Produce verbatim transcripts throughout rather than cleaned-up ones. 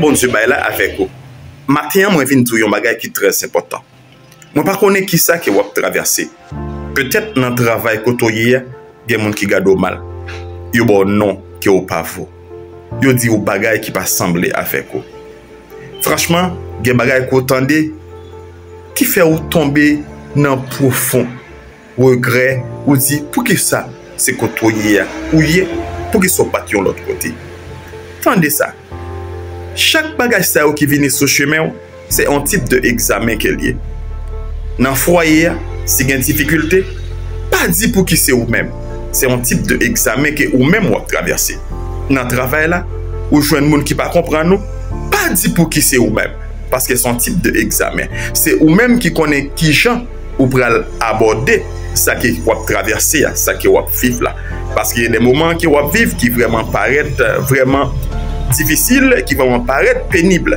Bondye bay la avèk ou. Maten an, mwen vin di w yon bagay ki trè enpòtan. Mwen pa konnen kisa ke w ap travèse. Petèt nan travay kote w ye a, gen moun ki gade w mal. Yo ba w non ke w pa vo. Yo di w bagay ki pa sanble avèk ou. Franchman, gen bagay ke w tande ki fè w tonbe nan pwofon regrè, ou di, poukisa se kote w ye a ou ye, poukisa w pa t yon lòt kote? Tande sa, chak bagay sa yo ki vini sou chemen w, se yon tip de egzamen ke l ye. Nan fwaye a, si gen difikilte, pa di pouki se ou menm. Se yon tip de egzamen ke ou menm w ap travèse. Nan travay la, ou jwenn moun ki pa konprann ou, pa di pouki se ou menm. Paske se yon tip de egzamen. Se ou menm ki konnen kijan ou pral abòde sa ke w ap travèse a, sa ke w ap viv la. Paske gen de moman ke w ap viv ki vrèman parèt, euh, vrèman difisil, ki vrèman parèt penib.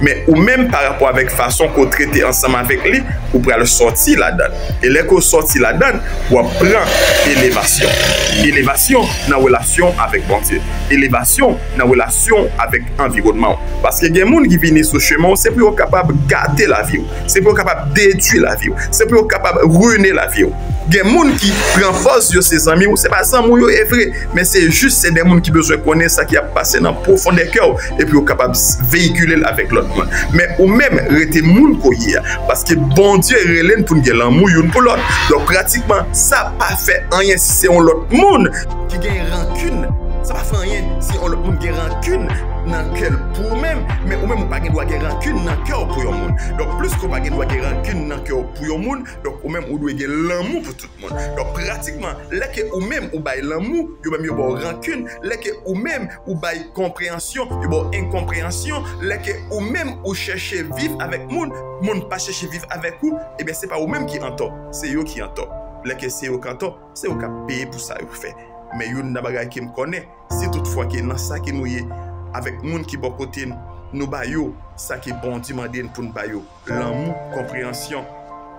Men ou menm, pa rapò avèk fason ke w trete ansanm avèk li, ou pral sòti ladan l. E lè ke w sòti ladan l, w ap pran elevasyon. Elevasyon nan relasyon avèk Bondye. Elevasyon nan relasyon avèk anviwònman w. Paske gen moun ki vini sou chemen w, se pou yo kapab gate lavi w. Se pou yo kapab detwi lavi w. Se pou yo kapab rine lavi w. Gen moun ki pran pòz yo se zanmi w, se pa zanmi w yo ye vre, men se jis se de moun ki bezwen konnen sa ki ap pase nan pwofondè kè w, epi yo kapab s-, veyikile l avèk lòt moun. Men ou menm, rete moun ke w ye a, paske Bondye rele n pou n gen lanmou youn pou lòt. Donk, pratikman, sa pa fè anyen si se yon lòt moun ki gen rankin. Sa pa fè anyen si yon lòt moun gen rankin nan kè l pou ou menm, men ou menm ou pa gen dwa gen rankin nan kè w pou yon moun. Donk, plis ke w pa gen dwa gen rankin nan kè w pou yon moun, donk ou menm ou dwe gen lanmou pou tout moun. Donk, pratikman, lè ke ou menm ou bay lanmou, yo menm yo ba w rankin. Lè ke ou menm ou bay konpreyansyon, yo ba w enkonpreyansyon. Lè ke ou menm ou chèche viv avèk moun, moun pa chèche viv avèk ou, ebyen, se pa ou menm ki antò, se yo ki antò. Lè ke se yo ki antò, se yo k ap peye pou sa yo fè. Men youn nan bagay ke m konnen, si toutfwa ke nan sa ke nou ye, avèk moun ki bò kote n, nou ba yo sa ke Bondye mande n pou n ba yo, lanmou, konpreyansyon.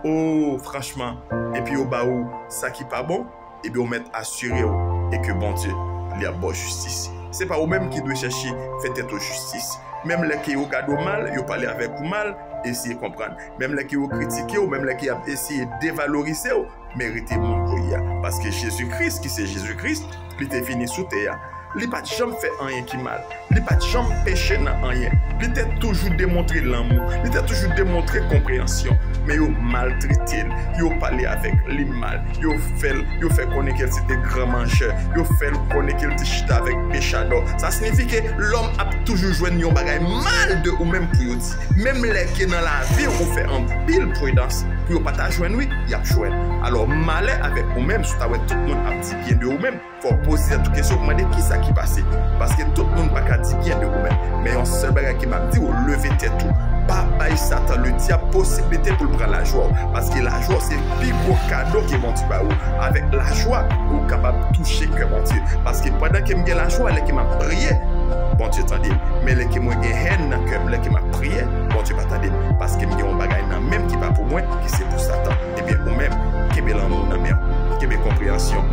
O, franchman, epi yo ba ou sa ki pa bon, ebyen, ou mèt asire w e ke Bondye, li ap ba w jistis. Se pa ou menm ki dwe chèche fè tèt ou jistis. Menm lè ke yo gade w mal, yo pale avèk ou mal, eseye konprann. Menm lè ke yo kritike w, menm lè ke y ap eseye devalorize w, men rete moun ke w ye a. Paske Jezi Kris, ki se Jezi Kris, li te vini sou tè a. Li pa t janm fè anyen ki mal. Li pa t janm peche nan anyen. Li te toujou demontre lanmou. Li te toujou demontre konpreyansyon. Men yo maltrete l. Yo pale avèk li mal. Yo fè l, yo fè konnen ke l se te gran manjè. Yo fè l konnen ke l te chita avèk pechadò. Sa siyifi ke lòm ap toujou jwenn yon bagay mal de ou menm pou yo di. Menm lè ke nan lavi w ou fè anpil pridans pou yo pa ta jwenn, wi, y ap jwenn. Alò, malè avèk ou menm si w ta wè tout moun ap di byen de ou menm. Fò w poze tèt ou kesyon pou mande kisa ki pase. Paske tout moun pa ka di byen de ou menm. Men yon sèl bagay ke m ap di w, leve tèt ou. Pa bay Satan, ledyab, posiblite pou l pran lajwa w. Paske lajwa w se pi gwo kado ke Bondye ba ou. Avèk lajwa, ou kapab touche kè Bondye. Paske pandan ke m gen lajwa, lè ke m ap priye, Bondye tande m. Men lè ke mwen gen hèn nan kè m, lè ke m ap priye, Bondye pa tande m. Paske m gen yon bagay nan men m ki pa pou mwen, ki se pou Satan. Ebyen, ou menm, kenbe lanmou nan men w. Kenbe konpreyansyon.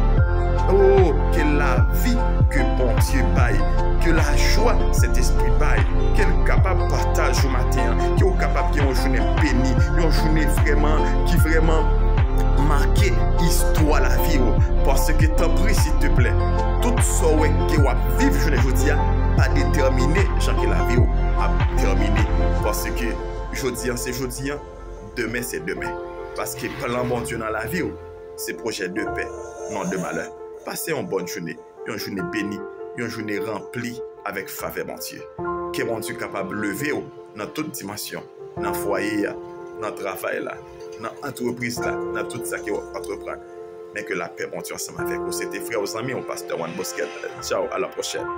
Oh, ke lavi ke Bondye bay, ke lajwa Sentespri bay, ke l kapab pataje w maten an, ke w kapab gen yon jounen beni, yon jounen vrèman, ki vrèman make istwa lavi w. Paske, tanpri, silteplè, tout sa w wè ke w ap viv jounen jodi a, pa detèmine jan ke lavi w ap tèmine. Paske jodi an se jodi an, demen se demen. Paske plan Bondye nan lavi w, se pwojè de pè, non de malè. Pase yon bòn jounen, yon jounen beni, yon jounen ranpli avèk favè Bondye. Ke Bondye kapab leve w nan tout dimansyon, nan fwaye a, nan travay la, nan antrepriz la, nan tout sa ke w ap antreprann. Men ke lapè Bondye ansanm avèk ou. Se te frè w, zanmi w, pastè Juan Bosquet. Tchaw, a la pwochèn.